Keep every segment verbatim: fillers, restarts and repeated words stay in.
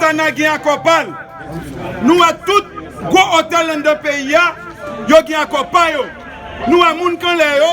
Ana gen akò pa l. Nou wè tout gwo otèl anndan peyi a, yo gen akò pa yo. Nou wè moun k anlè yo,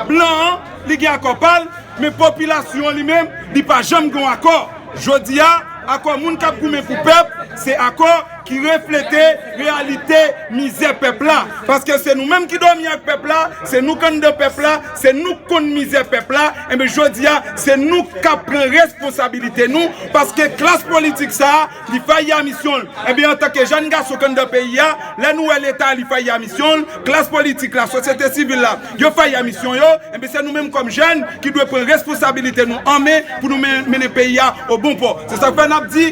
blan an, li gen akò pa l, men popilasyon an li menm, li pa janm gen yon akò. Jodi a, akò moun k ap goumen pou pèp, se akò ki reflete reyalite mizè pèp la. Paske se nou menm ki dòmi ak pèp la, se nou k anndan pèp la, se nou k konn mizè pèp la. Enben, jodi a, se nou k ap pran responsabilite nou, paske klas politik sa a, li fayi a misyon l. Enben, antanke jèn gason k anndan peyi a, lè nou wè Leta, li fayi a misyon l, klas politik la, sosyete sivil la, yo fayi a misyon yo, enben, se nou menm kòm jèn ki dwe pran responsabilite nou an men pou nou men-, mennen peyi a o bon pò. Se sa k fè n ap di,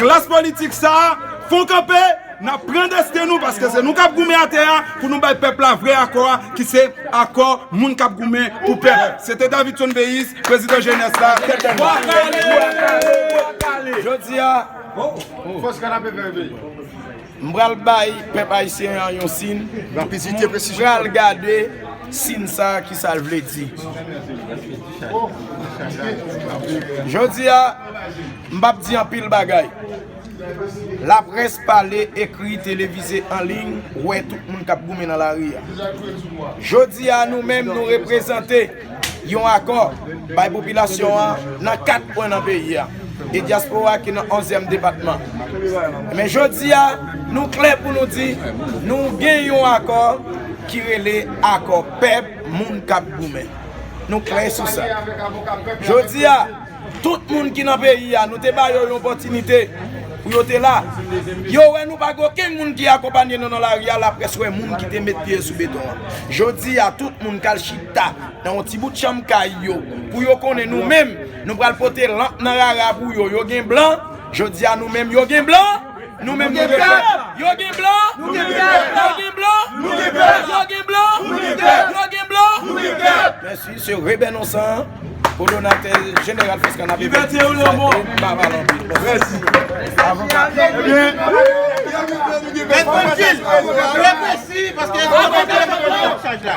klas politik sa a, fon kanpe, n ap pran desten nou, paske se nou k ap goumen atè a pou nou bay pèp la vrè akò a, ki se akò moun k ap goumen pou pèp. Se te Davidson Beyis, prezidan jenès la. Tèt bèl. Jodi a, m pral bay pèp ayisyen an yon siy. M pral gade siy sa a, ki sa l vle di. Jodi a, m p ap di anpil bagay. Laprès pale, ekri, televize, an liy, wè tout moun k ap goumen nan lari a. Jodi a, nou menm, nou reprezante yon akò bay popilasyon an nan kat kwen nan peyi a, e dyaspora ki nan onzyèm depatman. Men jodi a, nou klè pou nou di, nou gen yon akò ki rele akò pèp moun k ap goumen. Nou klè sou sa. Jodi a, tout moun ki nan peyi a, nou te ba yo yon opòtinite pou yo te la. Yo wè nou pa gen okenn moun ki akonpanye nou nan lari a, laprès wè moun ki te met pye sou beton an. Jodi a, tout moun k al chita nan yon ti bout chanm kay yo, pou yo konnen nou menm, nou pral pote lanp nan rara pou yo. Yo gen blan, jodi a nou menm, yo gen blan. Nou menm nou gen pèp. Yo gen blan. Nou gen pèp. Yo gen blan. Nou gen pèp. Yo gen blan. Nou gen pèp. Yo gen blan. Nou gen pèp. Mèsi, se Reben Nonsan, kowòdonatè jeneral Fòs Kanapevè. Liberté ou lanmò. Mèsi. Avoka. Ebyen, Mèt Frankil, trè presi, paske avoka chaj la.